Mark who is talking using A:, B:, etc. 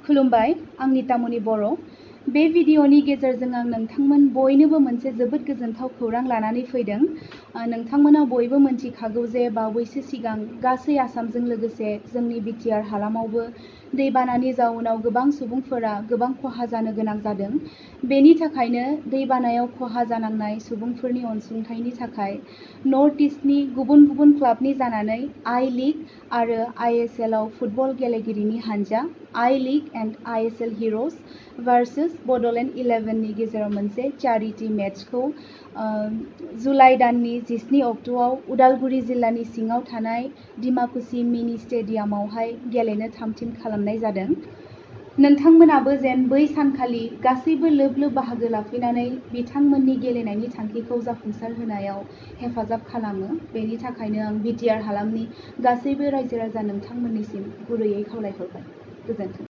A: खुलुमबाय, आं नितामनि बर'। बे भिडिअनि गेजेरजों आं नोंथांमोन बयनोबो मोनसे जोबोद गोजोनथाव खौरां लानानै फैदों। नोंथांमोना बयबो मिन्थिखागौ जे बावैसो सिगां गासै आसामजों लोगोसे जोंनि बिटिआर हालामावबो दैबानानि जाउनाव गोबां सुबुंफोरा गोबां खहा जानो गोनां जादों। बेनि थाखायनो दैबानायाव खहा जानांनाय सुबुंफोरनि अनसुंथाइनि थाखाय नर्थ इस्टनि गुबुन गुबुन क्लाबनि जानानै आई लीग आरो ISL आव फुटबल गेलेगिरिनि हानजा I league and ISL हिर'ज versus Bodoland 11 नि गेजेराव मोनसे चैरिटी मेचखौ जुलाइ दाननि 17 अक्ट'आव उदालगुरि जिल्लानि सिङाव थानाय डिमाकुची मिनि स्टेडियामावहाय गेलेनो थामथिम खालामनाय जादों। नोंथांमोनाबो जेन बै सानखालि गासैबो लोब लोब बाहागो लाफैनानै बिथांमोननि गेलेनायनि थांखिखौ जाफुंसार होनायाव हेफाजाब खालामो, बेनि थाखायनो आं बिटिआर हालामनि गासैबो रायजो राजा नोंथांमोननिसिम गुरैयै खावलायहरबाय। गोजोन्थों।